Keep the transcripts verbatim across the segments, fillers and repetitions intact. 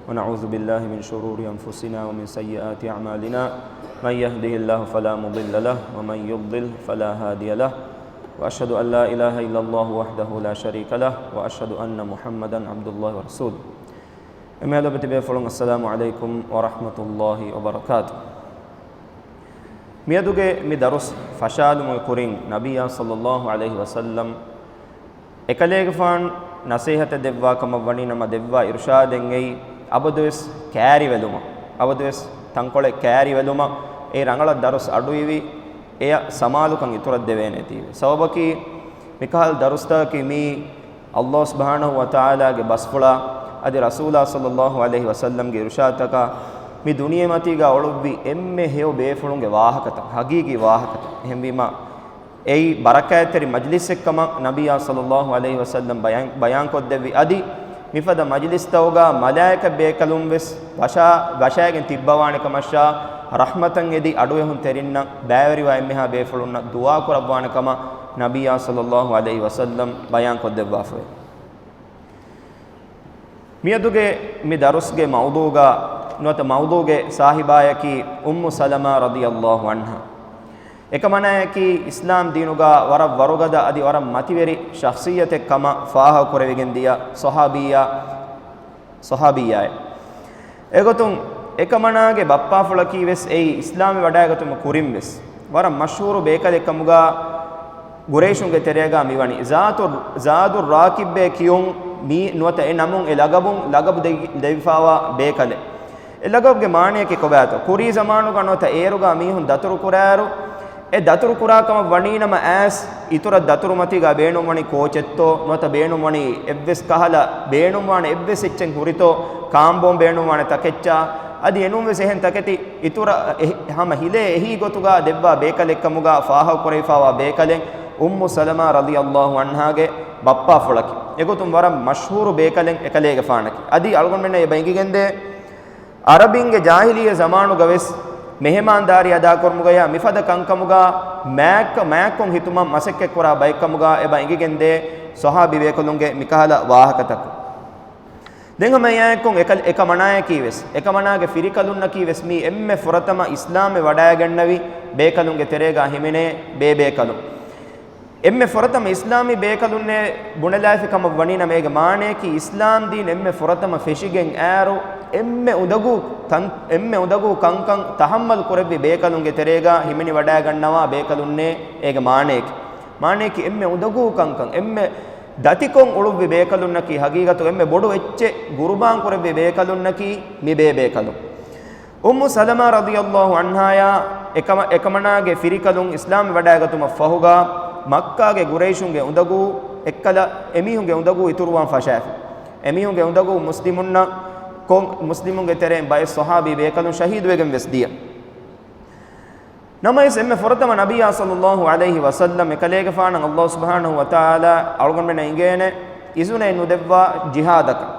ونعوذ بالله من شرور أنفسنا ومن سيئات أعمالنا. من يهده الله فلا مضل له ومن يضلل فلا هادي له. وأشهد أن لا إله إلا الله وحده لا شريك له وأشهد أن محمدا عبد الله ورسوله. އެމެ ލޮބުވެތި ބޭފުޅުން، السلام عليكم ورحمة الله وبركاته. މިއަދުގެ މި ދަރުސް ފަށާލުމުގެ ކުރިން، ނަބިއްޔާ ޞައްލައްލާހު ޢަލައިހި ވަސައްލަމް އެކަލޭގެފާނު ނަޞޭޙަތެއް ދެއްވާ ކަމަށް ވަނީ ނަމަ، ދެއްވާ އިރުޝާދެއް އެއީ އަބަދުވެސް ކައިރިވެލުމަށް، އަބަދުވެސް ތަންކޮޅެއް ކައިރިވެލުމަށް. އެ ރަނގަޅަށް ދަރުސް އަޑުއިވި، އެޔަށް ސަމާލުކަން އިތުރަށް ދެވޭނެތީވެ. ސަބަބަކީ، މިކަހަލަ ދަރުސްތަކަކީ މީ ﷲ ސުބްޙާނަހޫ ވަތަޢާލާގެ ބަސްފުޅާ، އަދި ރަސޫލާ ޞައްލައްލާހު ޢަލައިހި ވަސައްލަމްގެ އިރުޝާދުތަކާ، މި ދުނިޔެމަތީގަ އުޅުއްވި އެންމެ ހެޔޮ ބޭފުޅުންގެ ވާހަކަތައް، ޙަޤީޤީ ވާހަކަތައް. އެހެންވީމާ، އެއީ ބަރަކާތްތެރި މަޖްލިސްއެއްކަމަށް ނަބިއްޔާ ޞައްލައްލާހު ޢަލައިހި ވަސައްލަމް ބަޔާން، ބަޔާންކޮށްދެއްވި. އަދި މިފަދަ މަޖްލިސްތަކުގަ މަލާއިކަ ބޭކަލުން ވެސް ވަށާ، ވަށާގެން ތިއްބަވާނެ ކަމަށާ، ރަޙްމަތަށް އެދި އަޑުއެހުންތެރިންނަށް ބައިވެރިވާ އެންމެހާ ބޭފުޅުންނަށް ދުޢާ ކުރައްވާނެ ކަމަށް ނަބިއްޔާ ޞައްލައްލާހު ޢަލައިހި ވަސައްލަމް ބަޔާންކޮށްދެއްވާފައެވެ. މިއަދުގެ މި ދަރުސްގެ މައުޟޫޢުގަ ނުވަތަ މައުޟޫޢުގެ ސާހިބާޔަކީ އުއްމު ސަލަމާ ރަޟިޔައްލާހު ޢަންހާ. އެކަމަނާޔަކީ އިސްލާމް ދީނުގަ ވަރަށް ވަރުގަދަ އަދި ވަރަށް މަތިވެރި ޝަޚްޞިއްޔަތެއް ކަމަށް ފާހަގަކުރެވިގެން ދިޔަ ޞަޙާބިއްޔާ، ޞަޙާބިއްޔާއެއް. އެގޮތުން އެކަމަނާގެ ބައްޕާފުޅަކީ ވެސް އެއީ އިސްލާމްވެ ވަޑައިގަތުމުގެ ކުރިން ވެސް ވަރަށް މަޝްހޫރު ބޭކަލެއް ކަމުގަ ގުރައިޝުންގެ ތެރޭގަ މިވަނީ. ޒާތު، ޒާދު ރާކިބޭ ކިޔުން މީ ނުވަތަ އެ ނަމުން އެ ލަގަބުން ލަގަބު ދެ، ދެވިފާވާ ބޭކަލެއް. އެ ލަގަބުގެ މާނަޔަކީ ކޮބާތޯ؟ ކުރީ ޒަމާނުގަ ނުވަތަ އޭރުގަ މީހުން ދަތުރު ކުރާއިރު، އެ ދަތުރު ކުރާ ކަމަށް ވަނީ ނަމަ އައިސް، އިތުރަށް ދަތުރުމަތީގަ ބޭނުންވަނީ ކޯޗެއްތޯ، ނުވަތަ ބޭނުންވަނީ އެއްވެސް ކަހަލަ ބޭނުންވާނެ އެއްވެސް އެއްޗެއް ހުރިތޯ، ކާންބޯން ބޭނުންވާނެ ތަކެއްޗާ، އަދި އެނޫންވެސް އެހެން ތަކެތި އިތުރަށް އެ، ހަމަ ހިލޭ އެހީ ގޮތުގަ ދެއްވާ ބޭކަލެއްކަމުގަ ފާހަގަކުރެވިފާވާ ބޭކަލެއް އުއްމު ސަލަމާ ރަޟިޔައްލާހު ޢަންހާގެ ބައްޕާފުޅަކީ. އެގޮތުން ވަރަށް މަޝްހޫރު ބޭކަލެއް އެކަލޭގެފާނަކީ. އަދި އަޅުގަނޑުމެންނަށް އެބަ އެނގިގެންދޭ، ޢަރަބިންގެ ޖާހިލިއްޔަ ޒަމާނުގަވެސް މެހެމާންދާރީ އަދާކުރުމުގަޔާ މިފަދަ ކަންކަމުގަ މާތްކަ، މާތްކޮށް ހިތުމަށް މަސައްކަތްކުރާ ބައެއްކަމުގަ އެބަ އެނގިގެންދޭ ޞަޙާބީ ބޭކަލުންގެ މިކަހަލަ ވާހަކަތަކުން. ދެން ހަމަ އެއާއެއްކޮށް އެކަ، އެކަމަނާޔަކީ ވެސް، އެކަމަނާގެ ފިރިކަލުންނަކީ ވެސް މީ އެންމެ ފުރަތަމަ އިސްލާމްވެ ވަޑައިގެންނެވި ބޭކަލުންގެ ތެރޭގަ ހިމެނޭ ބޭބޭކަލުން. އެންމެ ފުރަތަމަ އިސްލާމީ ބޭކަލުންނޭ ބުނެލައިފި ކަމަށް ވަނީ ނަމަ، އޭގެ މާނަޔަކީ އިސްލާމް ދީން އެންމެ ފުރަތަމަ ފެށިގެން އައިރު، އެންމެ އުނދަގޫ ތަން، އެންމެ އުނދަގޫ ކަންކަން ތަޙައްމަލް ކުރެއްވި ބޭކަލުންގެ ތެރޭގަ ހިމެނިވަޑައިގަންނަވާ ބޭކަލުންނޭ އޭގެ މާނަޔަކީ. މާނަޔަކީ އެންމެ އުނދަގޫ ކަންކަން، އެންމެ ދަތިކޮށް އުޅުއްވި ބޭކަލުންނަކީ ހަގީގަތު އެންމެ ބޮޑު އެއްޗެއް ގުރުބާން ކުރެއްވި ބޭކަލުންނަކީ މި ބޭބޭކަލުން. އުއްމު ސަލަމާ ރަޟިޔައްލާހު ޢަންހާޔާ އެކަމަ، އެކަމަނާގެ ފިރިކަލުން އިސްލާމް ވަޑައިގަތުމަށް ފަހުގަ، މައްކާގެ ގުރައިޝުންގެ އުނދަގޫ އެއްކަލަ އެމީހުންގެ އުނދަގޫ އިތުރުވާން ފަށާފި. އެމީހުންގެ އުނދަގޫ މުސްލިމުންނަށް ކޮން، މުސްލިމުންގެ ތެރެއިން ބައެއް ޞަޙާބީ ބޭކަލުން ޝަހީދުވެގެން ވެސް ދިޔަ. ނަމަވެސް އެންމެ ފުރަތަމަ ނަބިއްޔާ ޞައްލައްލާހު ޢަލައިހި ވަސައްލަމް އެކަލޭގެފާނަށް ﷲ ސުބްޙާނަހޫ ވަތަޢާލާ އަޅުގަނޑުމެންނަށް އިނގޭނެ އިޒުނައެއް ނުދެއްވާ ޖިހާދަކަށް.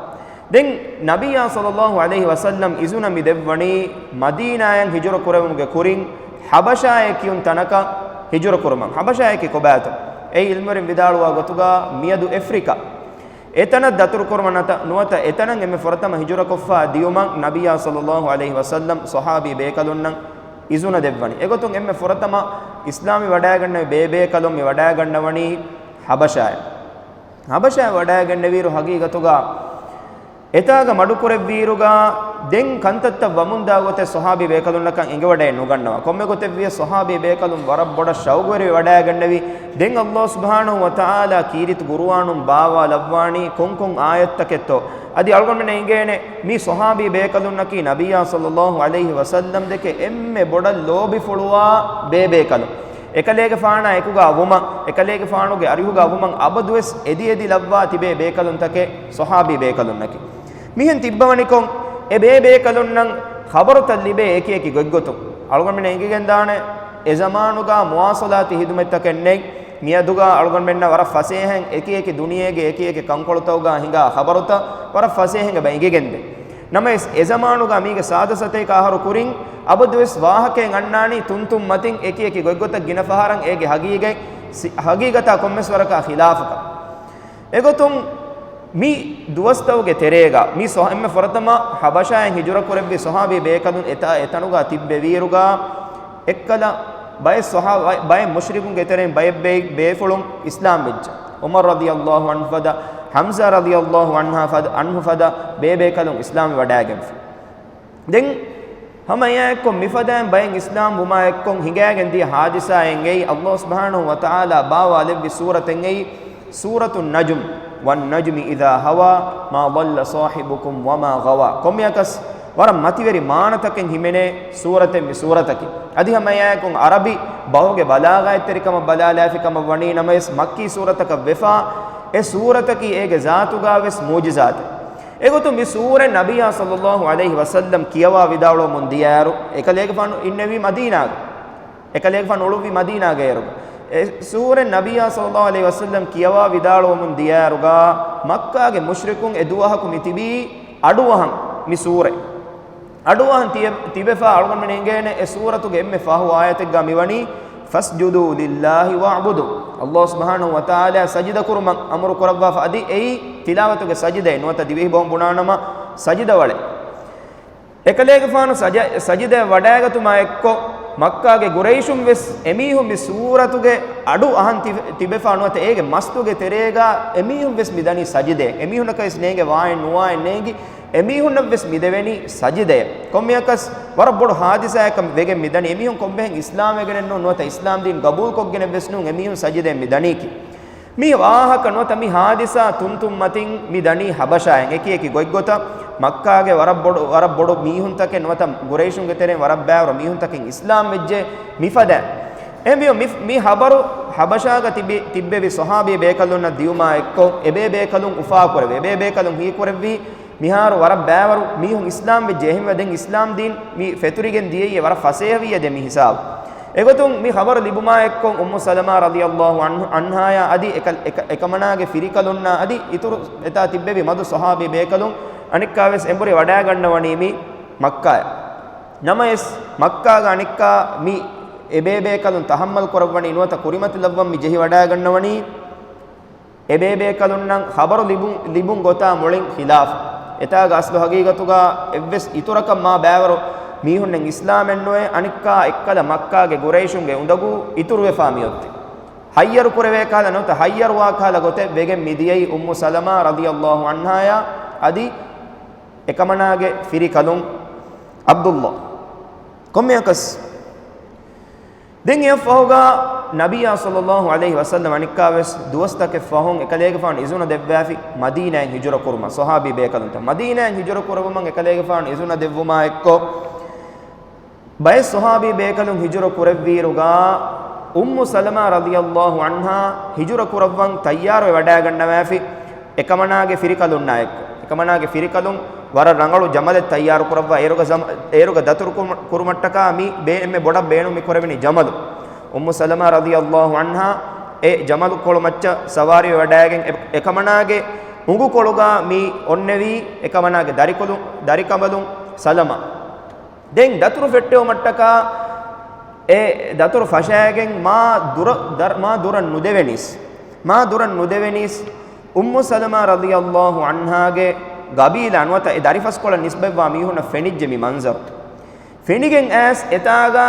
ދެން ނަބިއްޔާ ޞައްލައްލާހު ޢަލައިހި ވަސައްލަމް އިޒުނަ މި ދެއްވަނީ މަދީނާއަށް ހިޖުރަ ކުރެވުމުގެ ކުރިން ޙަބަޝާއޭ ކިޔުން ތަނަކަށް ހިޖުރަ ކުރުމަށް. ޙަބަޝާއަކީ ކޮބާތޯ؟ އެއީ ޢިލްމުވެރިން ވިދާޅުވާ ގޮތުގަ މިއަދު އެފްރިކާ. އެތަނަށް ދަތުރުކުރުމަށް ނަތަ، ނުވަތަ އެތަނަށް އެންމެ ފުރަތަމަ ހިޖުރަކޮށްފަ ދިޔުމަށް ނަބިއްޔާ ޞައްލައްލާހު ޢަލައިހި ވަސައްލަމް ޞަޙާބީ ބޭކަލުންނަށް އިޒުނަ ދެއްވަނީ. އެގޮތުން އެންމެ ފުރަތަމަ އިސްލާމްވެ ވަޑައިގަންނެވި ބޭބޭކަލުން މި ވަޑައިގަންނަވަނީ ޙަބަޝާއަށް. ޙަބަޝާއަށް ވަޑައިގެންނެވިއިރު ހަގީގަތުގަ އެތާގަ މަޑުކުރެއްވިއިރުގަ ދެން ކަންތައްތައް ވަމުންދާ ގޮތެއް ޞަޙާބީ ބޭކަލުންނަކަށް އެނގިވަޑައެއް ނުގަންނަވާ. ކޮންމެ ގޮތެއްވިޔަސް ޞަޙާބީ ބޭކަލުން ވަރަށް ބޮޑަށް ޝައުގުވެރިވެ ވަޑައިގެންނެވި. ދެން ﷲ ސުބްޙާނަހޫ ވަތަޢާލާ ކީރިތި ޤުރުއާނުން ބާވާލައްވާނީ ކޮންކޮން އާޔަތްތަކެއްތޯ؟ އަދި އަޅުގަނޑުމެންނަށް އިނގޭނެ މި ޞަޙާބީ ބޭކަލުންނަކީ ނަބިއްޔާ ޞައްލައްލާހު ޢަލައިހި ވަސައްލަމް ދެކެ އެންމެ ބޮޑަށް ލޯބިފުޅުވާ ބޭބޭކަލުން. އެކަލޭގެފާނާ އެކުގަ ވުމަށް، އެކަލޭގެފާނުގެ އަރިހުގަ ވުމަށް އަބަދުވެސް އެދި އެދި ލައްވާ ތިބޭ ބޭކަލުންތަކެއް ޞަޙާބީ ބޭކަލުންނަކީ. މިހެން ތިއްބަވަނިކޮށް، އެ ބޭބޭކަލުންނަށް ޚަބަރުތައް ލިބޭ އެކި އެކި ގޮތްގޮތުން. އަޅުގަނޑުމެންނަށް އެނގިގެންދާނެ، އެ ޒަމާނުގަ މުވާޞަލާތީ ޚިދުމަތްތަކެއް ނެތް. މިއަދުގަ އަޅުގަނޑުމެންނަށް ވަރަށް ފަސޭހައިން އެކި އެކި ދުނިޔޭގެ އެކި އެކި ކަންކޮޅުތަކުގަ ހިނގާ ޚަބަރުތައް ވަރަށް ފަސޭހައިން އެބަ އެނގިގެންދޭ. ނަމަވެސް، އެ ޒަމާނުގަ މީގެ ސާދަ ސަތޭކަ އަހަރު ކުރިން އަބަދުވެސް ވާހަކައެއް އަންނާނީ ތުންތުން މަތިން އެކި އެކި ގޮތްގޮތަށް ގިނަ ފަހަރަށް އޭގެ ހަގީގަތް، ސި، ހަގީގަތާ ކޮންމެސް ވަރަކާ ޚިލާފަކަށް. އެގޮތުން މި ދުވަސްތަކުގެ ތެރޭގަ މި ސޮހ-، އެންމެ ފުރަތަމަ ޙަބަޝާއިން ހިޖުރަ ކުރެއްވި ޞަޙާބީ ބޭކަލުން އެތާ އެތަނުގަ ތިއްބެވީއިރުގަ، އެއްކަލަ ބައެއް ޞަޙާ-، ބައެއް މުޝްރިކުންގެ ތެރެއިން ބައެއް ބޭ-، ބޭފުޅުން އިސްލާމް ވެއްޖެ. ޢުމަރު ރަޟިޔަﷲ ޢަންހު ފަދަ، ޙަމްޒާ ރަޟިޔަﷲ ޢަންހާ ފަދަ، ޢަންހު ފަދަ ބޭބޭކަލުން އިސްލާމް ވެވަޑައިގެންފި. ދެން ހަމަ އެއާއެއްކޮށް މިފަދައިން ބައެއް އިސްލާމް ވުމާއެއްކޮށް ހިނގައިގެން ދިޔަ ޙާދިސާއެއް އެއީ، ﷲ ސުބްޙާނަހޫ ވަތަޢާލާ ބާވާލެއްވި ސޫރަތެއް އެއީ، ސޫރަތު ނަޖްމް، وَالنَّجْمِ إِذَا هَوَىٰ، مَا ضَلَّ صَاحِبُكُمْ وَمَا غَوَىٰ. ކޮންމެއަކަސް ވަރަށް މަތިވެރި މާނަތަކެއް ހިމެނޭ ސޫރަތެއް މި ސޫރަތަކީ. އަދި ހަމަ އެއާއެކު ޢަރަބި ބަހުގެ ބަލާޣާތްތެރިކަމަށް ބަލާލާފި ކަމަށް ވަނީ ނަމަވެސް، މައްކީ ސޫރަތަކަށް ވެފާ، އެ ސޫރަތަކީ އޭގެ ޒާތުގަ ވެސް މުޢުޖިޒާތެއް. އެގޮތުން މި ސޫރަ ނަބިއްޔާ ޞައްލައްލާހު ޢަލައިހި ވަސައްލަމް ކިޔަވާ ވިދާޅުވަމުން ދިޔައިރު، އެކަލޭގެފާނު އިންނެވީ މަދީނާގަ. އެކަލޭގެފާނު އުޅުއްވީ މަދީނާގައިރު. އެ ސޫރަ ނަބިއްޔާ ޞައްލައްލާހު ޢަލައިހި ވަސައްލަމް ކިޔަވާ ވިދާޅުވަމުން ދިޔައިރުގަ، މައްކާގެ މުޝްރިކުން އެ ދުވަހަކު މި ތިބީ އަޑުއަހަން މި ސޫރަ. އަޑުއަހަން ތިޔަ-، ތިބެފާ އަޅުގަނޑުމެން އެނގޭނެ އެ ސޫރަތުގެ އެންމެ ފަހު އާޔަތެއްގަ މިވަނީ، فَاسْجُدُوا لِلَّهِ وَاعْبُدُوا. ﷲ ސުބްޙާނަހޫ ވަތަޢާލާ ސަޖިދަ ކުރުމަށް އަމުރު ކުރައްވާފަ އަދި އެއީ ތިލާވަތުގެ ސަޖިދައެއް ނުވަތަ ދިވެހި ބަހުން ބުނާނަމަ ސަޖިދަ ވަޅެއް. އެކަލޭގެފާނު ސަޖަ-، ސަޖިދައަށް ވަޑައިގަތުމާ އެއްކޮށް، މައްކާގެ ގުރައިޝުން ވެސް އެމީހުން މި ސޫރަތުގެ އަޑު އަހަން ތި-، ތިބެފާ ނުވަތަ އޭގެ މަސްތުގެ ތެރޭގަ އެމީހުން ވެސް މި ދަނީ ސަޖިދައެއް. އެމީހުންނަކަށް ވެސް ނޭނގެ ވާއެއް ނުވާއެއް ނޭނގި، އެމީހުންނަށް ވެސް މި ދެވެނީ ސަޖިދައެއް. ކޮންމެއަކަސް ވަރަށް ބޮޑު ހާދިސާއަކަށް ވެގެން މި ދަނީ. އެމީހުން ކޮންމެހެން އިސްލާމް ވެގެނެއް ނޫން ނުވަތަ އިސްލާމް ދީން ގަބޫލުކޮށްގެނެއް ވެސް ނޫން އެމީހުން ސަޖިދައެއް މި ދަނީކީ. މި ވާހަކަ ނުވަތަ މި ހާދިސާ ތުންތުން މަތިން މި ދަނީ ޙަބަޝާއިން. އެކި އެކި ގޮތްގޮތަށް މައްކާގެ ވަރަށް ބޮޑު، ވަރަށް ބޮޑު މީހުންތަކެއް ނުވަތަ ގުރައިޝުންގެ ތެރެއިން ވަރަށް ބައިވަރު މީހުންތަކެއް އިސްލާމް ވެއްޖެ މިފަދަ. އެހެންވީމަ މި، މި ޚަބަރު ޙަބަޝާގަ ތިބި، ތިއްބެވި ޞަޙާބީ ބޭކަލުންނަށް ދިޔުމާ އެއްކޮށް، އެބޭބޭކަލުން އުފާކުރެވި، އެބޭބޭކަލުން ހީކުރެއްވީ، މިހާރު ވަރަށް ބައިވަރު މީހުން އިސްލާމް ވެއްޖެ. އެހެންވެ ދެން އިސްލާމް ދީން މި ފެތުރިގެން ދިޔައީ ވަރަށް ފަސޭހަވިއްޔާ ދެ މި ހިސާބު. އެގޮތުން މި ޚަބަރު ލިބުމާ އެއްކޮށް އުއްމު ސަލަމާ ރަޟިޔަﷲ ޢަންހާޔާ އަދި އެކަ-، އެކަ-، އެކަމަނާގެ ފިރިކަލުންނާ އަދި އިތުރު އެތާ ތިއްބެވި މަދު ޞަޙާބީ ބޭކަލުން އަނެއްކާވެސް އެނބުރި ވަޑައިގަންނަވަނީ މި މައްކާޔަށް. ނަމަވެސް މައްކާގަ އަނެއްކާ މި އެބޭބޭކަލުން ތަޙައްމަލް ކުރައްވަނީ ނުވަތަ ކުރިމަތިލައްވަން މި ޖެހިވަޑައިގަންނަވަނީ، އެބޭބޭކަލުންނަށް ޚަބަރު ލިބުން، ލިބުން ގޮތާ މުޅިން ޚިލާފު. އެތާގަ އަސްލު ޙަޤީޤަތުގަ އެއްވެސް އިތުރަކަށް މާ ބައިވަރު މީހުންނެއް އިސްލާމެއްނުވޭ، އަނެއްކާ އެއްކަލަ މައްކާގެ ގުރައިޝުންގެ އުނދަގޫ އިތުރުވެފާ މިއޮތީ. ހައްޔަރު ކުރެވޭ ކަހަލަ ނުވަތަ ހައްޔަރުވާ ކަހަލަ ގޮތެއް ވެގެން މިދިޔައީ އުއްމު ސަލަމާ ރަޟިޔަﷲ ޢަންހާޔާ އަދި އެކަމަނާގެ ފިރިކަލުން ޢަބްދުﷲ. ކޮންމެއަކަސް ދެން އެއަށްފަހުގަ ނަބިއްޔާ ޞައްލަﷲ ޢަލައިހި ވަސައްލަމް އަނެއްކާވެސް ދުވަސްތަކެއް ފަހުން އެކަލޭގެފާނު އިޒުނަ ދެއްވާފި މަދީނާއިން ހިޖުރަ ކުރުމަށް ޞަޙާބީ ބޭކަލުންތައް. މަދީނާއިން ހިޖުރަ ކުރެވުމަށް އެކަލޭގެފާނު އިޒުނަ ދެއްވުމާ އެއްކޮށް، ބައެއް ޞަޙާބީ ބޭކަލުން ހިޖުރަ ކުރެއްވިއިރުގަ، އުއްމު ސަލަމާ ރަޟިޔަﷲ ޢަންހާ ހިޖުރަ ކުރައްވަން ތައްޔާރުވެ ވަޑައިގަންނަވާފި އެކަމަނާގެ ފިރިކަލުންނާ އެއްކޮށް. އެކަމަނާގެ ފިރިކަލުން ވަރަށް ރަނގަޅު ޖަމަލެއް ތައްޔާރު ކުރައްވާ، އޭރުގަ ޒަމ-، އޭރުގަ ދަތުރު ކުރުމަ-، ކުރުމަށްޓަކާ މި ބޭ-، އެންމެ ބޮޑަށް ބޭނުން މި ކުރެވެނީ ޖަމަލު. އުއްމު ސަލަމާ ރަޟިޔަﷲ ޢަންހާ އެ ޖަމަލު ކޮޅު މައްޗަށް ސަވާރީވެ ވަޑައިގެން އެ-، އެކަމަނާގެ އުނގުކޮޅުގަ މި އޮންނެވީ އެކަމަނާގެ ދަރިކޮލު-، ދަރިކަނބަލުން ސަލަމާ. ދެން ދަތުރު ފެއްޓެވުމަށްޓަކާ އެ ދަތުރު ފަށައިގެން މާ ދުރަ-، ދަރ-، މާ ދުރަށް ނުދެވެނީސް، މާ ދުރަށް ނުދެވެނީސް، އުއްމު ސަލަމާ ރަޟިޔަﷲ ޢަންހާގެ ގަބީލާ ނުވަތަ އެ ދަރިފަސްކޮޅަށް ނިސްބަތްވާ މީހުންނަށް ފެނިއްޖެ މި މަންޒަރު. ފެނިގެން އައިސް އެތާގަ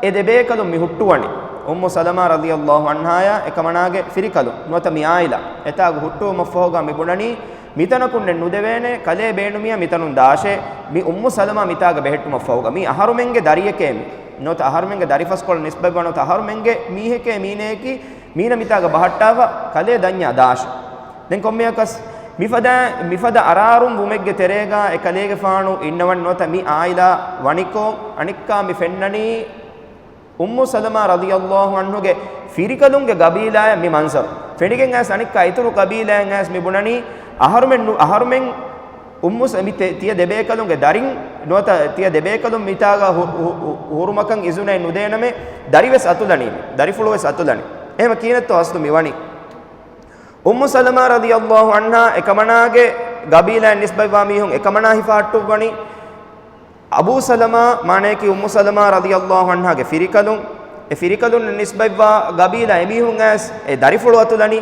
އެ ދެބޭކަލުން މި ހުއްޓުވަނީ. އުއްމު ސަލަމާ ރަޟިޔަﷲ ޢަންހާޔާ އެކަމަނާގެ ފިރިކަލުން ނުވަތަ މި ޢާއިލާ. އެތާގަ ހުއްޓުވުމަށްފަހުގަ މި ބުނަނީ މިތަނަކުންނެއް ނުދެވޭނެ، ކަލޭ ބޭނުމިޔާ މިތަނުން ދާށޭ، މި އުއްމު ސަލަމާ މިތާގަ ބެހެއްޓުމަށްފަހުގަ މީ އަހަރުމެންގެ ދަރިއެކޭ މީ. ނުވަތަ އަހަރުމެންގެ ދަރިފަސްކޮޅަށް ނިސްބަތްވާ ނުވަތަ އަހަރުމެންގެ މީހެކޭ މީނަޔަކީ މީނަ މިތާގަ ބަހައްޓާފަ ކަލޭ ދަންޏާ ދާށޭ. ދެން ކޮންމެއަކަސް މިފަދަ، މިފަދަ އަރާރުން ވުމެއްގެ ތެރޭގަ އެކަލޭގެފާނު އިންނަވަން ނުވަތަ މި ޢާއިލާ ވަނިކޮށް އަނެއްކާ މި ފެންނަނީ އުއްމު ސަލަމާ ރަޟިޔަﷲ ޢަންހުގެ ފިރިކަލުންގެ ގަބީލާޔަށް މި މަންޒަރު. ފެނިގެން އައިސް އަނެއްކާ އިތުރު ގަބީލާއިން އައިސް މި ބުނަނީ އަހަރުމެން ނު-، އަހަރުމެން އުއްމު ސަ-، މި ތެ-، ތިޔަ ދެބޭކަލުންގެ ދަރިން ނުވަތަ ތިޔަ ދެބޭކަލުން މިތާގަ ހު-، ހު-، ހު-، ހުރުމަކަށް އިޒުނައެއް ނުދޭނަމޭ، ދަރިވެސް އަތުލަނީ، ދަރިފުޅުވެސް އަތުލަނީ. އެހެމަ ކީނެއްތޯ އަސްލު މިވަނީ؟ އުއްމު ސަލަމާ ރަޟިޔަﷲ ޢަންހާ އެކަމަނާގެ ގަބީލާއިން ނިސްބަތްވާ މީހުން އެކަމަނާ ހިފަހައްޓުއްވަނީ. އަބޫ ސަލަމާ މާނަޔަކީ އުއްމު ސަލަމާ ރަޟިޔަﷲ ޢަންހާގެ ފިރިކަލުން، އެ ފިރިކަލުން ނިސްބަތްވާ ގަބީލާ އެމީހުން އައިސް އެ ދަރިފުޅު އަތުލަނީ.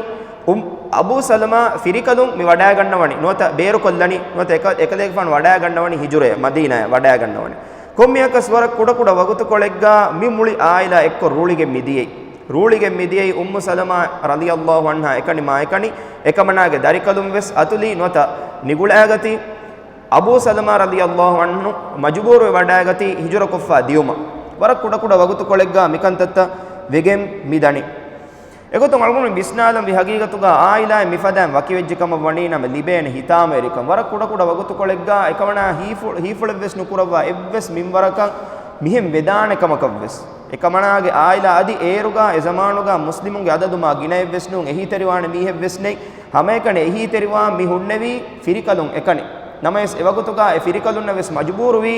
އު-، އަބޫ ސަލަމާ ފިރިކަލުން މި ވަޑާގަންނަވަނީ، ނުވަތަ ބޭރުކޮށްލަނީ، ނުވަތަ އެކަ-، އެކަލޭގެފާނު ވަޑާގަންނަވަނީ ހިޖުރަޔަށް، މަދީނާޔަށް ވަޑާގަންނަވަނީ. ކޮންމެއަކަސް ވަރަށް ކުޑަކުޑަ ވަގުތުކޮޅެއްގާ މި މުޅި އާއިލާ އެއްކޮށް ރޫޅިގެން މިދިޔައީ. ރޫޅިގެން މިދިޔައީ އުއްމު ސަލަމާ ރަޟިޔަﷲ ޢަންހާ އެކަނި މާ އެކަނި، އެކަމަނާގެ ދަރިކަލުން ވެސް އަތުލީ ނުވަތަ ނިގުޅާގަތީ. އަބޫ ސަލަމާ ރަޟިޔަﷲ ޢަންހު މަޖުބޫރުވެ ވަޑާގަތީ ހިޖުރަކޮށްފާ ދިޔުމަށް. ވަރަށް ކުޑަކުޑަ ވަގުތުކޮޅެއްގާ މިކަންތައްތައް ވެގެން މިދަނީ. އެގޮތުން އަޅުގަނޑު ވިސްނާލަންވީ ހަގީގަތުގާ އާއިލާއެއް މިފަދައިން ވަކިވެއްޖެ ކަމަށް ވަނީ ނަމަ ލިބޭނެ ހިތާމަވެރިކަން. ވަރަށް ކުޑަކުޑަ ވަގުތުކޮޅެއްގާ އެކަމަނާ ހީފު-، ހީފުޅެއްވެސް ނުކުރައްވާ އެއްވެސް މިންވަރަކަށް މިހެން ވެދާނެ ކަމަކަށްވެސް. އެކަމަނާގެ އާއިލާ އަދި އޭރުގާ އެ ޒަމާނުގާ މުސްލިމުންގެ އަދަދު މާ ގިނައެއްވެސް ނޫން، އެހީތެރިވާނެ މީހެއްވެސް ނެތް. ހަމައެކަނި އެހީތެރިވާން މި ހުންނެވީ ފިރިކަލުން އެކަނި. ނަމަވެސް އެވަގުތުގާ އެ ފިރިކަލުންނަށް ވެސް މަޖުބޫރުވީ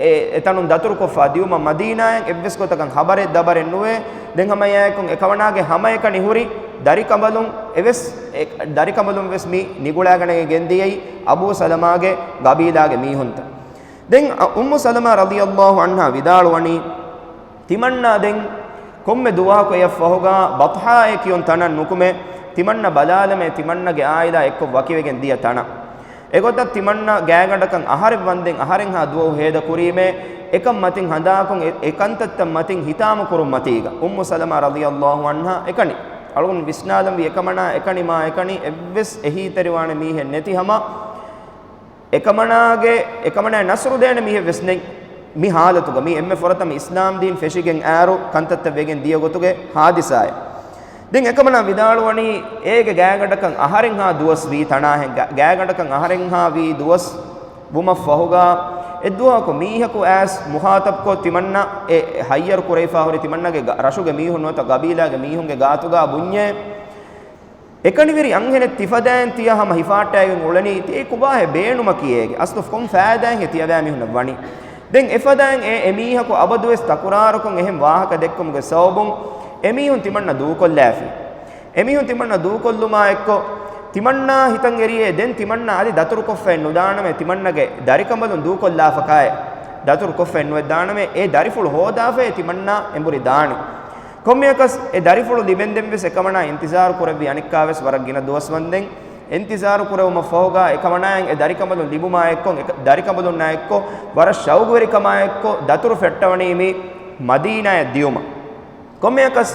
އެ، އެތަނުން ދަތުރުކޮށްފާ ދިޔުމަށް މަދީނާއަށް. އެއްވެސް ގޮތަކަށް ޚަބަރެއް ދަބަރެއް ނުވޭ. ދެން ހަމައެއާއެކު އެކަމަނާގެ ހަމައެކަނި ހުރި ދަރިކަނބަލުން އެވެސް، އެ، ދަރިކަނބަލުން ވެސް މި ނިގުޅާގަނެގެން ގެންދިޔައީ އަބޫ ސަލަމާގެ ގަބީލާގެ މީހުންތައް. ދެން އަ، އުއްމު ސަލަމާ ރަޟިޔަﷲ ޢަންހާ ވިދާޅުވަނީ، ތިމަންނާ ދެން ކޮންމެ ދުވަހަކު އެއަށްފަހުގާ ބަޠްޙާއޭ ކިޔުން ތަނަށް ނުކުމެ، ތިމަންނަ ބަލާލަމޭ ތިމަންނަގެ އާއިލާ އެއްކޮށް ވަކިވެގެން ދިޔަ ތަނަށް. އެގޮތަށް ތިމަންނަ ގާތްގަނޑަކަށް އަހަރެއް ވަންދެން އަހަރެއްހާ ދުވަހު ހޭދަ ކުރީމޭ، އެކަން މަތިން ހަނދާކޮށް އެ، އެ ކަންތައްތައް މަތިން ހިތާމަ ކުރުން މަތީގަ. އުއްމު ސަލަމާ ރަޟިޔަﷲ ޢަންހާ އެކަނި. އަޅުގަނޑު ވިސްނާލަންވީ އެކަމަނާ އެކަނި މާ އެކަނި އެއްވެސް އެހީތެރިވާނެ މީހެއް ނެތި ހަމަ، އެކަމަނާގެ، އެކަމަނާ ނަޞްރު ދޭނެ މީހެއް ވެސް ނެތް މި ހާލަތުގަ. މީ އެންމެ ފުރަތަމަ އިސްލާމް ދީން ފެށިގެން އާރު ކަންތައްތައް ވެގެން ދިޔަ ގޮތުގެ ހާދިސާއެއް. ދެން އެކަމަނާ ވިދާޅުވަނީ، އޭގެ ގާތްގަނޑަކަށް އަހަރެއްހާ ދުވަސް ވީ ތަނާހެން، ގާ-، ގާތްގަނޑަކަށް އަހަރެއްހާ ވީ ދުވަސް ވުމަށްފަހުގާ، އެއްދުވަހަކު މީހަކު އައިސް މުޚާޠަބްކޮށް ތިމަންނަ އެ ހައްޔަރު ކުރެވިފާ ހުރި ތިމަންނަގެ ގަ-، ރަށުގެ މީހުން ނުވަތަ ގަބީލާގެ މީހުންގެ ގާތުގާ ބުންޏޭ، އެކަނިވެރި އަންހެނެއް ތިފަދައިން ތިޔަ ހަމަ ހިފާއްޓައިގެން އުޅެނީ، ތި އެ ކޮބާހޭ ބޭނުމަކީ އޭގެ؟ އަސްލު ކޮން ފައިދާއެއްހޭ ތިޔަބައިމީހުންނަށް ވަނީ؟ ދެން އެފަދައިން އެ، އެމީހަކު އަބަދުވެސް ތަކުރާރުކޮށް އެހެން ވާހަކަ ދެއްކުމުގެ ސަބަބުން އެމީހުން ތިމަންނަ ދޫކޮށްލާފި. އެމީހުން ތިމަންނަ ދޫކޮށްލުމާ އެއްކޮށް، ތިމަންނާ ހިތަށް އެރިއޭ ދެން ތިމަންނަ އަދި ދަތުރުކޮށްފައެއް ނުދާނަމޭ، ތިމަންނަގެ ދަރިކަނބަލުން ދޫކޮށްލާފަކާއެ، ދަތުރުކޮށްފައެއް ނުވެއްދާނަމޭ، އެ ދަރިފުޅު ހޯދާފައޭ ތިމަންނާ އެނބުރި ދާނީ. ކޮންމެއަކަސް އެ ދަރިފުޅު ލިބެންދެން ވެސް އެކަމަނާ އިންތިޒާރު ކުރެއްވި އަނެއްކާވެސް ވަރަށް ގިނަ ދުވަސް ވަންދެން އިންތިޒާރު ކުރެވުމަށް ފަހުގާ އެކަމަނާއަށް އެ ދަރިކަނބަލުން ލިބުމާ އެއްކޮށް، އެ ދަރިކަނބަލުންނާ އެއްކޮށް ވަރަށް ޝައުގުވެރިކަމާ އެއްކޮށް ދަތުރު ފެއްޓަވަނީ މި މަދީނާއަށް ދިޔުމަށް. ކޮންމެއަކަސް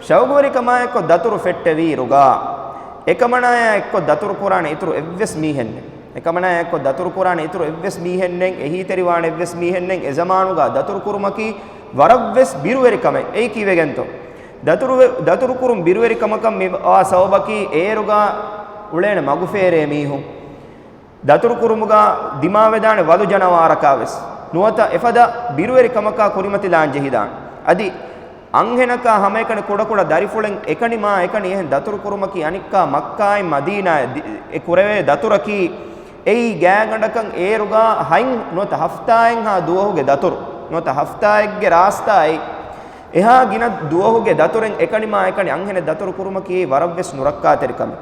ޝައުގުވެރިކަމާ އެއްކޮށް ދަތުރު ފެއްޓެވިއިރުގާ، އެކަމަނާއާ އެއްކޮށް ދަތުރު ކުރާނެ އިތުރު އެއްވެސް މީހެއް ނެތް. އެކަމަނާއާ އެއްކޮށް ދަތުރު ކުރާނެ އިތުރު އެއްވެސް މީހެއް ނެތް، އެހީތެރިވާނެ އެއްވެސް މީހެއް ނެތް. އެ ޒަމާނުގާ ދަތުރު ކުރުމަކީ ވަރަށްވެސް ބިރުވެރި ކަމެއް. އެއީ ކީއްވެގެންތޯ؟ ދަތުރު ވެ-، ދަތުރު ކުރުން ބިރުވެރި ކަމަކަށް މި ވާ ސަބަބަކީ އޭރުގާ އުޅޭނެ މަގުފޭރޭ މީހުން. ދަތުރު ކުރުމުގާ ދިމާވެދާނެ ވަލު ޖަނަވާރަކާ ވެސް ނުވަތަ އެފަދަ ބިރުވެރި ކަމަކާ ކުރިމަތިލާން ޖެހިދާނެ. އަދި އަންހެނަކާ ހަމައެކަނި ކުޑަކުޑަ ދަރިފުޅެއް އެކަނި މާ އެކަނި އެހެން ދަތުރު ކުރުމަކީ އަނެއްކާ މައްކާއިން މަދީނާއަށް ދި-، އެ ކުރެވޭ ދަތުރަކީ އެއީ ގާތްގަނޑަކަށް އޭރުގާ ހަތް ނުވަތަ ހަފްތާއެއްހާ ދުވަހުގެ ދަތުރު ނުވަތަ ހަފްތާއެއްގެ ރާސްތާއެއް. އެހާ ގިނަ ދުވަހުގެ ދަތުރެއް އެކަނި މާ އެކަނި އަންހެނެއް ދަތުރު ކުރުމަކީ ވަރަށްވެސް ނުރައްކާތެރި ކަމެއް.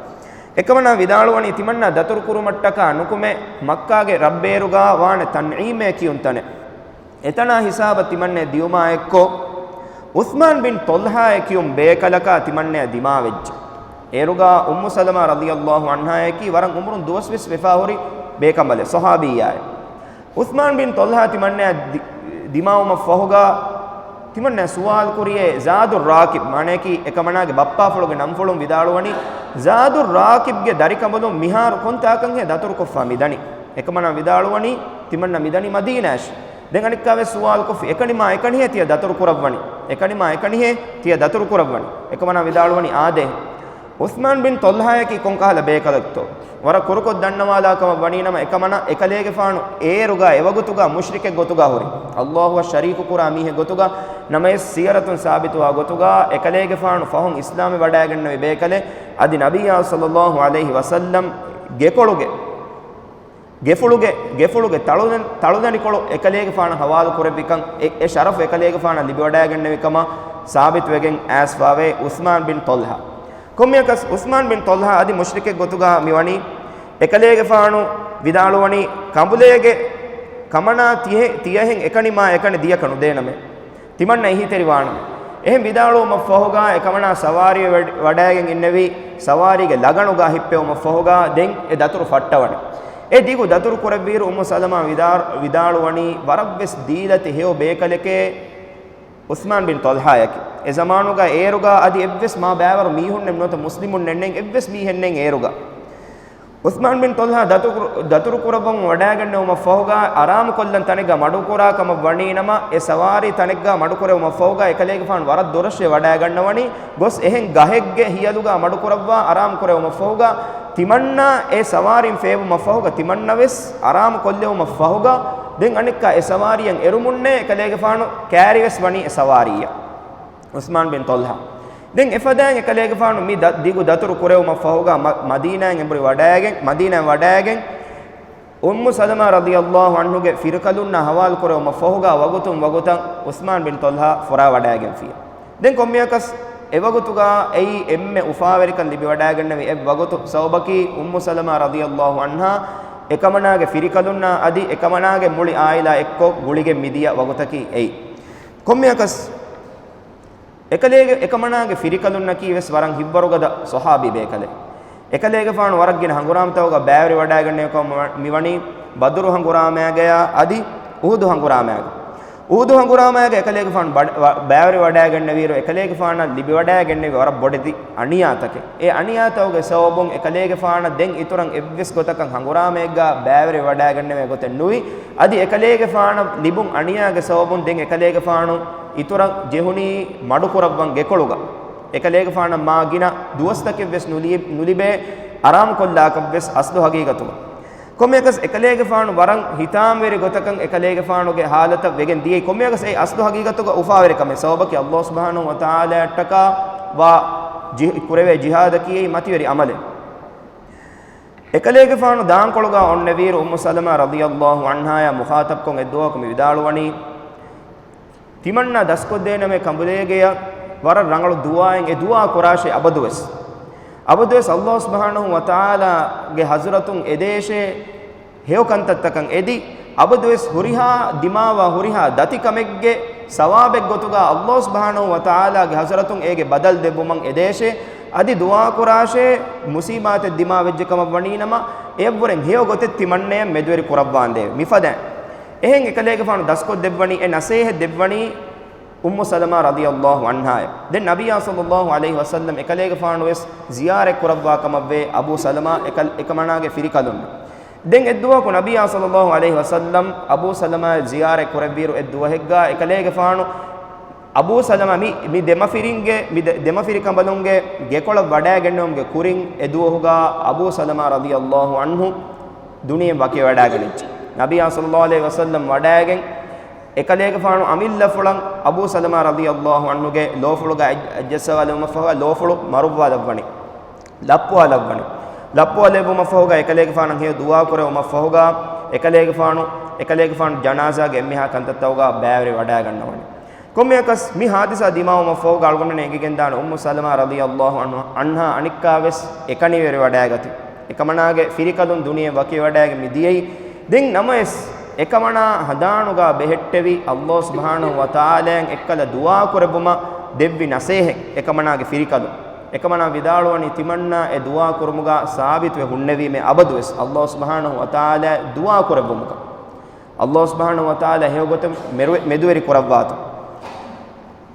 އެކަމަނާ ވިދާޅުވަނީ ތިމަންނާ ދަތުރު ކުރުމަށްޓަކާ ނުކުމެ، މައްކާގެ ރަށްބޭރުގާ ވާނެ ތަންޢީމޭ ކިޔުން ތަނެއް. އެތަނާ ހިސާބަށް ތިމަންނަ ދިޔުމާ އެއްކޮށް، ޢުޘްމާން ބިން ޠަލްޙާއޭ ކިޔުން ބޭކަލަކާ ތިމަންނަޔަށް ދިމާވެއްޖެ. އޭރުގާ އުއްމު ސަލަމާ ރަޟިޔަﷲ ޢަންހާއަކީ ވަރަށް އުމުރުން ދުވަސްވެސް ވެފާ ހުރި ބޭކަނބަލެއް، ޞަޙާބިއްޔާއެއް. ޢުޘްމާން ބިން ޠަލްޙާ ތިމަންނަޔަށް ދި-، ދިމާވުމަށް ފަހުގާ، ތިމަންނަ ސުވާލު ކުރިޔޭ ޒާދުއް ރާކިބް، މާނަޔަކީ އެކަމަނާގެ ބައްޕާފުޅުގެ ނަންފުޅުން ވިދާޅުވަނީ، ޒާދުއް ރާކިބްގެ ދަރިކަނބަލުން މިހާރު ކޮންތާކަންހޭ ދަތުރުކޮށްފާ މިދަނީ؟ އެކަމަނާ ވިދާޅުވަނީ، ތިމަންނަ މިދަނީ މަދީނާއަށް. ދެން އަނެއްކާވެސް ސުވާލުކޮށްފި، އެކަނި މާ އެކަނިހޭ ތިޔަ ދަތުރު ކުރައްވަނީ؟ އެކަނި މާ އެކަނިހޭ ތިޔަ ދަތުރު ކުރައްވަނީ؟ އެކަމަނާ ވިދާޅުވަނީ އާދޭ. ޢުޘްމާން ބިން ޠަލްޙާއަކީ ކޮންކަހަލަ ބޭކަލެއްތޯ؟ ވަރަށް ކުރުކޮށް ދަންނަވާލާ ކަމަށް ވަނީނަމަ، އެކަމަނާ އެކަލޭގެފާނު އޭރުގާ އެވަގުތުގާ މުޝްރިކެއް ގޮތުގާ ހުރި، ﷲ އަށް ޝަރީކު ކުރާ މީހެއް ގޮތުގާ، ނަމަވެސް ސީރަތުން ސާބިތުވާ ގޮތުގާ އެކަލޭގެފާނު ފަހުން އިސްލާމްވެ ވަޑައިގެންނެވި ބޭކަލެއް. އަދި ނަބިއްޔާ ޞައްލަﷲ ޢަލައިހި ވަސައްލަމް ގެކޮޅުގެ، ގެފުޅުގެ، ގެފުޅުގެ ތަޅުދަން-، ތަޅުދަނޑިކޮޅު އެކަލޭގެފާނަށް ޙަވާލު ކުރެއްވިކަން، އެ، އެ ޝަރަފު އެކަލޭގެފާނަށް ލިބިވަޑައިގެންނެވި ކަމަށް ސާބިތުވެގެން އައިސްފާވޭ ޢުޘްމާން ބިން ޠަލްޙާ. ކޮންމެއަކަސް ޢުޘްމާން ބިން ޠަލްޙާ އަދި މުޝްރިކެއް ގޮތުގާ މިވަނީ، އެކަލޭގެފާނު ވިދާޅުވަނީ ކަނބުލޭގެ ކަމަނާ ތިޔެ-، ތިޔަހެން އެކަނި މާ އެކަނި ދިޔަކަށް ނުދޭނަމޭ. ތިމަންނަ އެހީތެރިވާނަމޭ. އެހެން ވިދާޅުވުމަށްފަހުގާ އެކަމަނާ ސަވާރީ ވަޑް-، ވަޑައިގެން އިންނެވީ، ސަވާރީގެ ލަގަނުގާ ހިއްޕެވުމަށްފަހުގާ ދެން އެ ދަތުރު ފައްޓަވަނީ. އެ ދިގު ދަތުރު ކުރެއްވިއިރު އުއްމު ސަލަމާ ވިދާ-، ވިދާޅުވަނީ ވަރަށްވެސް ދީލަތި ހެޔޮ ބޭކަލެކޭ ޢުސްމާން ބިން ޠަލްޙާއަކީ. އެ ޒަމާނުގާ އޭރުގާ އަދި އެއްވެސް މާ ބައިވަރު މީހުންނެއް ނުވަތަ މުސްލިމުންނެއް ނެތް، އެއްވެސް މީހެއް ނެތް އޭރުގާ. ޢުސްމާން ބިން ޠަލްޙާ ދަތުރު-، ދަތުރު ކުރައްވަން ވަޑައިގެންނެވުމަށްފަހުގާ އަރާމުކޮށްލަން ތަނެއްގާ މަޑުކުރާ ކަމަށް ވަނީނަމަ، އެ ސަވާރީ ތަނެއްގާ މަޑުކުރެވުމަށްފަހުގާ އެކަލޭގެފާނު ވަރަށް ދުރަށޭ ވަޑައިގަންނަވަނީ، ގޮސް އެހެން ގަހެއްގެ ހިޔަލުގާ މަޑުކުރައްވާ އަރާމުކުރެވުމަށްފަހުގާ ތިމަންނާ އެ ސަވާރީން ފޭބުމަށްފަހުގާ ތިމަންނަވެސް އަރާމުކޮށްލެވުމަށްފަހުގާ ދެން އަނެއްކާ އެ ސަވާރީއަށް އެރުމުންނޭ އެކަލޭގެފާނު ކައިރިވެސް ވަނީ އެ ސަވާރީއަށް. ޢުސްމާން ބިން ޠަލްޙާ. ދެން އެފަދައިން އެކަލޭގެފާނު މި ދަ-، ދިގު ދަތުރު ކުރެވުމަށްފަހުގާ މަ-، މަދީނާއިން އެނބުރި ވަޑައިގެން، މަދީނާއިން ވަޑައިގެން، އުއްމު ސަލަމާ ރަޟިޔަﷲ ޢަންހުގެ ފިރިކަލުންނާ ހަވާލު ކުރެވުމަށްފަހުގާ ވަގުތުން ވަގުތަށް ޢުސްމާން ބިން ޠަލްޙާ ފުރާ ވަޑައިގެންފިޔަ. ދެން ކޮންމެއަކަސް އެވަގުތުގާ އެއީ އެންމެ އުފާވެރިކަން ލިބިވަޑައިގެންނެވި އެއްވަގުތު، ސަބަބަކީ އުއްމު ސަލަމާ ރަޟިޔަﷲ ޢަންހާ އެކަމަނާގެ ފިރިކަލުންނާ އަދި އެކަމަނާގެ މުޅި އާއިލާ އެއްކޮށް ގުޅިގެން މިދިޔަ ވަގުތަކީ އެއީ. ކޮންމެއަކަސް އެކަލޭގެ-، އެކަމަނާގެ ފިރިކަލުންނަކީ ވެސް ވަރަށް ހިތްވަރުގަދަ ޞަޙާބީ ބޭކަލެއް. އެކަލޭގެފާނު ވަރަށް ގިނަ ހަނގުރާމަތަކުގަ ބައިވެރިވަޑައިގެންނެވިކަމަށް މި-، މިވަނީ ބަދުރު ހަނގުރާމައިގަޔާ އަދި އުހުދު ހަނގުރާމައިގަ. އުހުދު ހަނގުރާމައިގަ އެކަލޭގެފާނު ބަ-، ވަ-، ބައިވެރިވަޑައިގެންނެވިއިރު އެކަލޭގެފާނަށް ލިބިވަޑައިގެންނެވި ވަރަށް ބޮޑެތި އަނިޔާތަކެއް. އެ އަނިޔާތަކުގެ ސަބަބުން އެކަލޭގެފާނަށް ދެން އިތުރަށް އެއްވެސް ގޮތަކަށް ހަނގުރާމައެއްގަ ބައިވެރިވަޑައިގެންނެވޭ ގޮތެއް ނުވި. އަދި އެކަލޭގެފާނަށް ލިބުން އަނިޔާގެ ސަބަބުން ދެން އެކަލޭގެފާނު އިތުރަށް ޖެހުނީ މަޑުކުރައްވަން ގެކޮޅުގަ. އެކަލޭގެފާނަށް މާ ގިނަ ދުވަސްތަކެއްވެސް ނުލި-، ނުލިބޭ އަރާމުކޮށްލާކަށްވެސް އަސްލު ހަގީގަތުގަ. ކޮންމެއަކަސް އެކަލޭގެފާނު ވަރަށް ހިތާމަވެރި ގޮތަކަށް އެކަލޭގެފާނުގެ ހާލަތަށް ވެގެން ދިޔައީ. ކޮންމެއަކަސް އެއީ އަސްލު ހަގީގަތުގަ އުފާވެރިކަމެއް. ސަބަބަކީ ﷲ ސުބްޙާނަހޫ ވަތަޢާލާއަށްޓަކާ ވާ ޖި-، ކުރެވޭ ޖިހާދަކީ އެއީ މަތިވެރި ޢަމަލެއް. އެކަލޭގެފާނު ދާންކޮޅުގަ އޮންނެވިއިރު އުއްމު ސަލަމާ ރަޟިޔަﷲ ޢަންހާއާ މުޚާޠަބްކޮށް އެއްދުވަހަކު މި ވިދާޅުވަނީ، ތިމަންނާ ދަސްކޮށްދޭނަމޭ ކަނބުލޭގެޔަށް ވަރަށް ރަނގަޅު ދުޢާއެއް އެ ދުޢާ ކުރާށޭ އަބަދުވެސް. އަބަދުވެސް ﷲ ސުބްޙާނަހޫ ވަތަޢާލާގެ ޙަޟްރަތުން އެދޭށޭ ހެޔޮ ކަންތައްތަކަށް އެދި، އަބަދުވެސް ހުރިހާ ދިމާވާ ހުރިހާ ދަތިކަމެއްގެ ސަވާބެއްގޮތުގަ ﷲ ސުބްޙާނަހޫ ވަތަޢާލާގެ ޙަޟްރަތުން އޭގެ ބަދަލު ދެއްވުމަށް އެދޭށޭ، އަދި ދުޢާ ކުރާށޭ، މުޞީބާތެއް ދިމާވެއްޖެ ކަމަށް ވަނީނަމަ، އެއަށްވުރެން ހެޔޮ ގޮތެއް ތިމަންނަޔަށް މެދުވެރި ކުރައްވާނދޭވެ. މިފަދައިން އެހެން އެކަލޭގެފާނު ދަސްކޮށްދެއްވަނީ، އެ ނަޞޭޙަތް ދެއްވަނީ އުއްމު ސަލަމާ ރަޟިޔަﷲ ޢަންހާއަށް. ދެން ނަބިއްޔާ ޞައްލަﷲ ޢަލައިހި ވަސައްލަމް އެކަލޭގެފާނުވެސް ޒިޔާރަތް ކުރައްވާ ކަމަށްވޭ އަބޫ ސަލަމާ އެކަލް-، އެކަމަނާގެ ފިރިކަލުންނަށް. ދެން އެއްދުވަހަކު ނަބިއްޔާ ޞައްލަﷲ ޢަލައިހި ވަސައްލަމް އަބޫ ސަލަމާއަށް ޒިޔާރަތް ކުރެއްވިއިރު އެއްދުވަހެއްގަ އެކަލޭގެފާނު އަބޫ ސަލަމާ މި، މި ދެމަފިރިންގެ، މި ދެ-، ދެމަފިރިކަނބަލުންގެ ގެކޮޅަށް ވަޑައިގެންނެވުމުގެ ކުރިން އެދުވަހުގަ އަބޫ ސަލަމާ ރަޟިޔަﷲ ޢަންހު ދުނިޔެއިން ވަކިވެވަޑައިގެންނެވި. ނަބިއްޔާ ޞައްލަﷲ ޢަލައިހި ވަސައްލަމް ވަޑައިގެން އެކަލޭގެފާނު އަމިއްލަފުޅަށް އަބޫ ސަލަމާ ރަޟިޔަﷲ ޢަންހުގެ ލޯފުޅުގަ އަތް-، އަތްޖައްސަވާލެވުމަށްފަހުގަ ލޯފުޅު މަރުއްވާލައްވަނީ. ލައްޕުވާލައްވަނީ. ލައްޕުވާލެއްވުމަށްފަހުގަ އެކަލޭގެފާނަށް ހެޔޮ ދުޢާ ކުރެވުމަށްފަހުގަ އެކަލޭގެފާނު، އެކަލޭގެފާނު ޖަނާޒާގެ އެންމެހާ ކަންތައްތަކުގަ ބައިވެރިވަޑައިގަންނަވަނީ. ކޮންމެއަކަސް މި ހާދިސާ ދިމާވުމަށްފަހުގަ އަޅުގަނޑުމެން އެނގިގެންދާނެ އުއްމު ސަލަމާ ރަޟިޔަﷲ ޢަންހާ އަނެއްކާވެސް އެކަނިވެރިވަޑައިގަތީ. އެކަމަނާގެ ފިރިކަލުން ދުނިޔެއިން ވަކިވެވަޑައިގެން މި ދިޔައީ. ދެން ނަމަވެސް، އެކަމަނާ ހަނދާނުގަ ބެހެއްޓެވި ﷲ ސުބްޙާނަހޫ ވަތަޢާލާއަށް އެއްކަލަ ދުޢާ ކުރެއްވުމަށް ދެއްވި ނަޞޭޙަތް އެކަމަނާގެ ފިރިކަލުން. އެކަމަނާ ވިދާޅުވަނީ ތިމަންނާ އެ ދުޢާ ކުރުމުގަ ސާބިތުވެ ހުންނެވީމޭ އަބަދުވެސް ﷲ ސުބްޙާނަހޫ ވަތަޢާލާއަށް ދުޢާ ކުރެއްވުމުގަ. ﷲ ސުބްޙާނަހޫ ވަތަޢާލާ ހެޔޮގޮތަށް މެރު-، މެދުވެރި ކުރައްވާތޯ.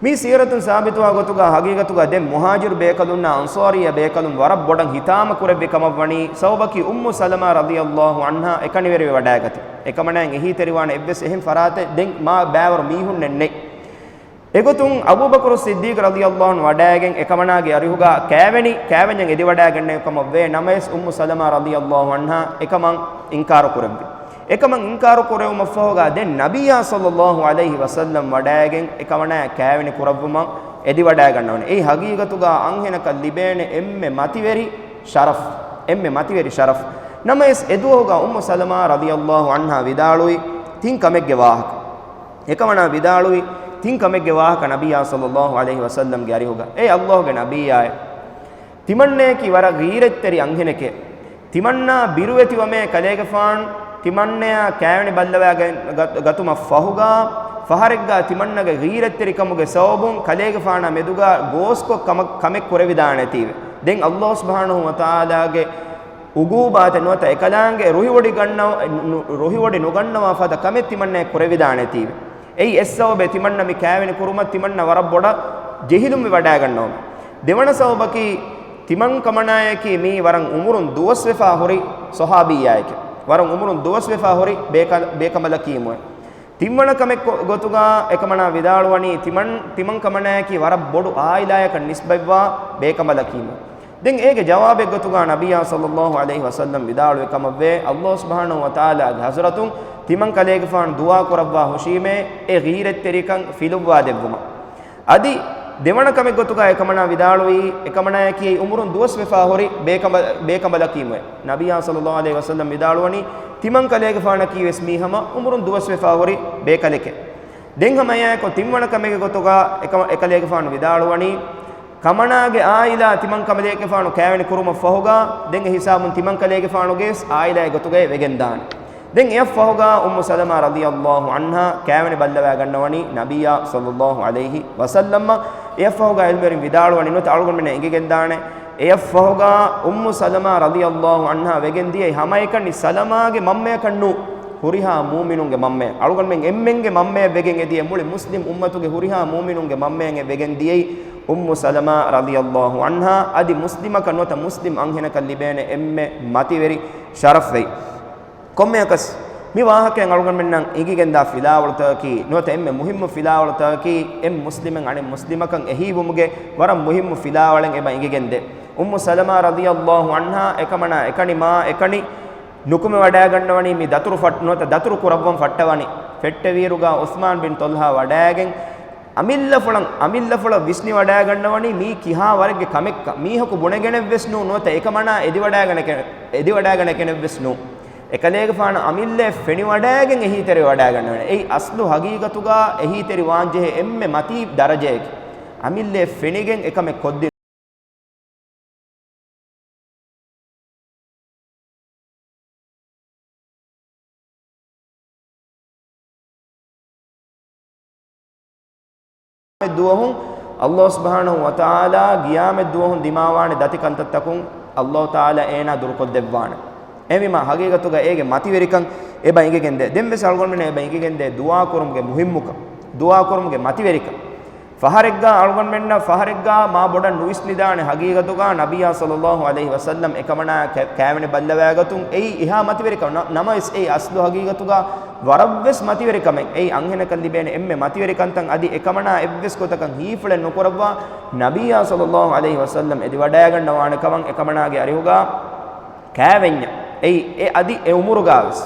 މި ސީރަތުން ސާބިތުވާ ގޮތުގަ ހަގީގަތުގަ ދެން މުހާޖިރު ބޭކަލުންނާ އަންޞާރިއްޔަ ބޭކަލުން ވަރަށް ބޮޑަށް ހިތާމަ ކުރެއްވި ކަމަށްވަނީ ސަބަބަކީ އުއްމު ސަލަމާ ރަޟިޔަﷲ ޢަންހާ އެކަނިވެރިވެ ވަޑައިގަތީ. އެކަމަނާއަށް އެހީތެރިވާނެ އެއްވެސް އެހެން ފަރާތެއް ދެން މާ ބައިވަރު މީހުންނެއް ނެތް. އެގޮތުން އަބޫބަކުރު ޞިއްދީޤް ރަޟިޔަﷲ ޢަންހު ވަޑައިގެން އެކަމަނާގެ އަރިހުގަ ކައިވެނި، ކައިވެންޏަށް އެދިވަޑައިގެންނެވި ކަމަށް ވޭ. ނަމަވެސް އުއްމު ސަލަމާ ރަޟިޔަﷲ ޢަންހާ އެކަމަށް އިންކާރު ކުރެއްވި. އެކަމަށް އިންކާރު ކުރެވުމަށްފަހުގަ ދެން ނަބިއްޔާ ޞައްލަﷲ ޢަލައިހި ވަސައްލަމް ވަޑައިގެން އެކަމަނާއަށް ކައިވެނި ކުރައްވުމަށް އެދިވަޑައިގަންނަވަނީ. އެއީ ހަގީގަތުގަ އަންހެނަކަށް ލިބޭނެ އެންމެ މަތިވެރި ޝަރަފް. އެންމެ މަތިވެރި ޝަރަފް. ނަމަވެސް އެދުވަހުގަ އުއްމު ސަލަމާ ރަޟިޔަﷲ ޢަންހާ ވިދާޅުވި ތިން ކަމެއްގެ ވާހަކަ. އެކަމަނާ ވިދާޅުވި ތިން ކަމެއްގެ ވާހަކަ ނަބިއްޔާ ޞައްލަﷲ ޢަލައިހި ވަސައްލަމްގެ އަރިހުގަ، އޭ ﷲގެ ނަބިއްޔާއޭ، ތިމަންނަޔަކީ ވަރަށް ޣީރަތްތެރި އަންހެނެކޭ. ތިމަންނާ ބިރުވެތިވަމޭ ކަލޭގެފާނު ތިމަންނަޔާ ކައިވެނި ބައްލަވައިގެން ގަ-، ގަތުމަށް ފަހުގާ، ފަހަރެއްގާ ތިމަންނަގެ ޣީރަތްތެރިކަމުގެ ސަބަބުން ކަލޭގެފާނާ މެދުގާ ގޯސްކޮށް ކަމަށް، ކަމެއް ކުރެވިދާނެތީވެ. ދެން ﷲ ސުބްޙާނަހޫ ވަތަޢާލާގެ ޢުޤޫބާތެއް ނުވަތަ އެކަލާނގެ ރުހިވޮޑި ގަންނަ-، ނު-، ރުހިވޮޑި ނުގަންނަވާ ފަދަ ކަމެއް ތިމަންނަޔަށް ކުރެވިދާނެތީވެ. އެއީ އެއްސަބަބެއް ތިމަންނަ މި ކާވެނި ކުރުމަށް ތިމަންނަ ވަރަށް ބޮޑަށް ޖެހިލުންވެ ވަޑާގަންނަވަމެ. ދެވަނަ ސަބަބަކީ ތިމަން ކަމަނާޔަކީ މީ ވަރަށް އުމުރުން ދުވަސްވެފާ ހުރި ޞަޙާބިއްޔާއެކެ. ވަރަށް އުމުރުން ދުވަސްވެފާ ހުރި ބޭކަ-، ބޭކަނބަލަކީމުވެ. ތިންވަނަ ކަމެއް ގޮ-، ގޮތުގާ އެކަމަނާ ވިދާޅުވަނީ ތިމަން، ތިމަން ކަމަނާޔަކީ ވަރަށް ބޮޑު ޢާއިލާޔަކަށް ނިސްބަތްވާ ބޭކަނބަލަކީމުވެ. ދެން އޭގެ ޖަވާބެއްގޮތުގާ ނަބިއްޔާ ޞައްލައްލާހު ޢަލައިހި ވަސައްލަމް ވިދާޅުވި ކަމަށްވޭ، ﷲ ސުބްޙާނަހޫ ވަތަޢާލާގެ ޙަޟްރަތުން ތިމަން ކަލޭގެފާނު ދުޢާ ކުރައްވާ ހުށީމޭ، އެ ޣީރަތްތެރިކަން ފިލުއްވާ ދެއްވުމަށް. އަދި ދެވަނަ ކަމެއްގޮތުގާ އެކަމަނާ ވިދާޅުވީ، އެކަމަނާޔަކީ އުމުރުން ދުވަސްވެފާ ހުރި ބޭކަނބަ-، ބޭކަނބަލަކީމުވެ. ނަބިއްޔާ ޞައްލައްލާހު ޢަލައިހި ވަސައްލަމް ވިދާޅުވަނީ، ތިމަން ކަލޭގެފާނަކީވެސް މީ ހަމަ އުމުރުން ދުވަސްވެފާ ހުރި ބޭކަލެކޭ. ދެން ހަމައެއާއެކު ތިންވަނަ ކަމެއްގެ ގޮތުގާ އެކަ-، އެކަލޭގެފާނު ވިދާޅުވަނީ، ކަމަނާގެ ޢާއިލާ ތިމަން ކަލޭގެފާނު ކާވެނި ކުރުމަށް ފަހުގާ، ދެން އެ ހިސާބުން ތިމަން ކަލޭގެފާނުގެވެސް ޢާއިލާއެއް ގޮތުގައި ވެގެންދާނެ. ދެން އެއަށްފަހުގާ އުއްމު ސަލަމާ ރަޟިޔައްލާހު ޢަންހާ ކާވެނި ބައްލަވާގަންނަވަނީ ނަބިއްޔާ ޞައްލައްލާހު ޢަލައިހި ވަސައްލަމަށް. އެއަށްފަހުގާ ޢިލްމުވެރިން ވިދާޅުވަނީ ނުވަތަ އަޅުގަނޑުމެންނަށް އެނގިގެންދާނެ، އެއަށްފަހުގާ އުއްމު ސަލަމާ ރަޟިޔައްލާހު ޢަންހާ ވެގެންދިޔައީ ހަމައެކަނި ސަލަމާގެ މަންމަޔަކަށް ނޫން، ހުރިހާ މުއުމިނުންގެ މަންމަޔަށް. އަޅުގަނޑުމެން އެންމެންގެ މަންމަޔަށް ވެގެން އެދިޔަ މުޅި މުސްލިމް އުއްމަތުގެ ހުރިހާ މުއުމިނުންގެ މަންމަޔަށް ވެގެން ދިޔައީ އުއްމު ސަލަމާ ރަޟިޔައްލާހު ޢަންހާ. އަދި މުސްލިމަކަށް ނުވަތަ މުސްލިމް އަންހެނަކަށް ލިބޭނެ އެންމެ މަތިވެރި ޝަރަފްވެރި. ކޮންމެއަކަސް، މި ވާހަކައިން އަޅުގަނޑުމެންނަށް އެނގިގެންދާ ފިލާވަޅުތަކަކީ، ނުވަތަ އެންމެ މުހިއްމު ފިލާވަޅުތަކަކީ، އެއް މުސްލިމެއް އަނެއް މުސްލިމަކަށް އެހީވުމުގެ ވަރަށް މުހިއްމު ފިލާވަޅެއް އެބަ އެނގިގެންދޭ. އުއްމު ސަލަމާ ރަޟިޔައްލާހު ޢަންހާ އެކަމަނާ އެކަނި މާ އެކަނި ނުކުމެވަޑައިގަންނަވަނީ މި ދަތުރު ފައް-، ނުވަތަ ދަތުރު ކުރައްވަން ފައްޓަވަނީ. ފެއްޓެވިއިރުގާ ޢުޘްމާން ބިން ޠަލްޙާ ވަޑައިގެން، އަމިއްލަފުޅަށް، އަމިއްލަފުޅަށް ވިސްނިވަޑައިގަންނަވަނީ މީ ކިހާ ވަރެއްގެ ކަމެއްކަ. މީހަކު ބުނެގެނެއްވެސް ނޫން، ނުވަތަ އެކަމަނާ އެދިވަޑައިގަނެކެ-، އެދިވަޑައިގަނެކެނެއްވެސް ނޫން. އެކަލޭގެފާނު އަމިއްލައެއް ފެނިވަޑައިގެން އެހީތެރިވެވަޑައިގަންނަވަނީ. އެއީ އަސްލު ހަގީގަތުގާ އެހީތެރިވާންޖެހޭ އެންމެ މަތީ ދަރަޖައެކޭ. އަމިއްލައެއް ފެނިގެން އެކަމެއް ކޮށްދިނުން. ދުވަހުން ﷲ ސުބްޙާނަހޫ ވަތަޢާލާ ޤިޔާމަތް ދުވަހުން ދިމާވާނެ ދަތި ކަންތައްތަކުން ﷲ ތަޢާލާ އޭނާ ދުރުކޮށްދެއްވާނެ. އެހެންވީމާ ހަގީގަތުގަ އޭގެ މަތިވެރިކަން އެބަ އެނގިގެންދޭ. ދެންވެސް އަޅުގަނޑުމެންނަށް އެބަ އެނގިގެންދޭ ދުޢާކުރުމުގެ މުހިއްމުކަން، ދުޢާކުރުމުގެ މަތިވެރިކަން. ފަހަރެއްގާ އަޅުގަނޑުމެންނަށް ފަހަރެއްގާ މާ ބޮޑަށް ނުވިސްނިދާނެ ހަގީގަތުގާ ނަބިއްޔާ ޞައްލައްލާހު ޢަލައިހި ވަސައްލަމް އެކަމަނާ ކަ-، ކާވެނި ބައްލަވާގަތުން އެއީ އެހާ މަތިވެރިކަމެއް. ނަ-، ނަމަވެސް އެއީ އަސްލު ހަގީގަތުގާ ވަރަށްވެސް މަތިވެރިކަމެއް. އެއީ އަންހެނަކަށް ލިބޭނެ އެންމެ މަތިވެރި ކަންތައް. އަދި އެކަމަނާ އެއްވެސް ގޮތަކަށް ހީފުޅެއް ނުކުރައްވާ ނަބިއްޔާ ޞައްލައްލާހު ޢަލައިހި ވަސައްލަމް އެދިވަޑައިގަންނަވާނެ ކަމަށް އެކަމަނާގެ އަރިހުގާ ކާވެންޏަށް. އެއީ އެ އަދި އެ އުމުރުގާވެސް.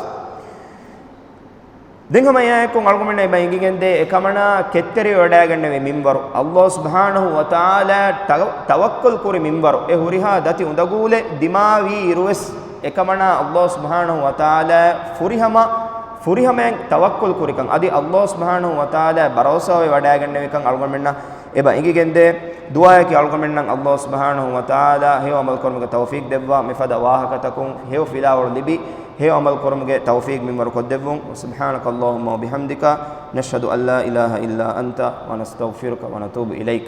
ދެން ހަމަ އެއާއެކު އަޅުގަނޑުމެންނަށް އެބަ އެނގިގެންދޭ އެކަމަނާ ކެތްތެރިވެވަޑައިގަންނެވި މިންވަރު، ﷲ ސުބްޙާނަހޫ ވަތަޢާލާ ތަ-، ތަވައްކުލް ކުރި މިންވަރު. އެ ހުރިހާ ދަތި އުނދަގޫލެއް ދިމާވީ އިރުވެސް އެކަމަނާ ﷲ ސުބްޙާނަހޫ ވަތަޢާލާ ފުރިހަމަ، ފުރިހަމައިން ތަވައްކުލް ކުރިކަން. އަދި ﷲ ސުބްޙާނަހޫ ވަތަޢާލާ ބަރޯސާވެ ވަޑައިގަންނެވިކަން އަޅުގަނޑުމެންނަށް އެބަ އެނގިގެންދޭ. ދުޢާއަކީ އަޅުގަނޑުމެންނަށް ﷲ ސުބްޙާނަހޫ ވަތަޢާލާ ހެޔޮ ޢަމަލު ކުރުމުގެ ތައުފީޤް ދެއްވާ، މިފަދަ ވާހަކަތަކުން ހެޔޮ ފިލާވަޅު ލިބި، ހެޔޮ ޢަމަލު ކުރުމުގެ ތައުފީޤް މިންވަރު ކޮށްދެއްވުން. سبحانك اللهم وبحمدك، نشهد أن لا إله إلا أنت، ونستغفرك ونتوب إليك.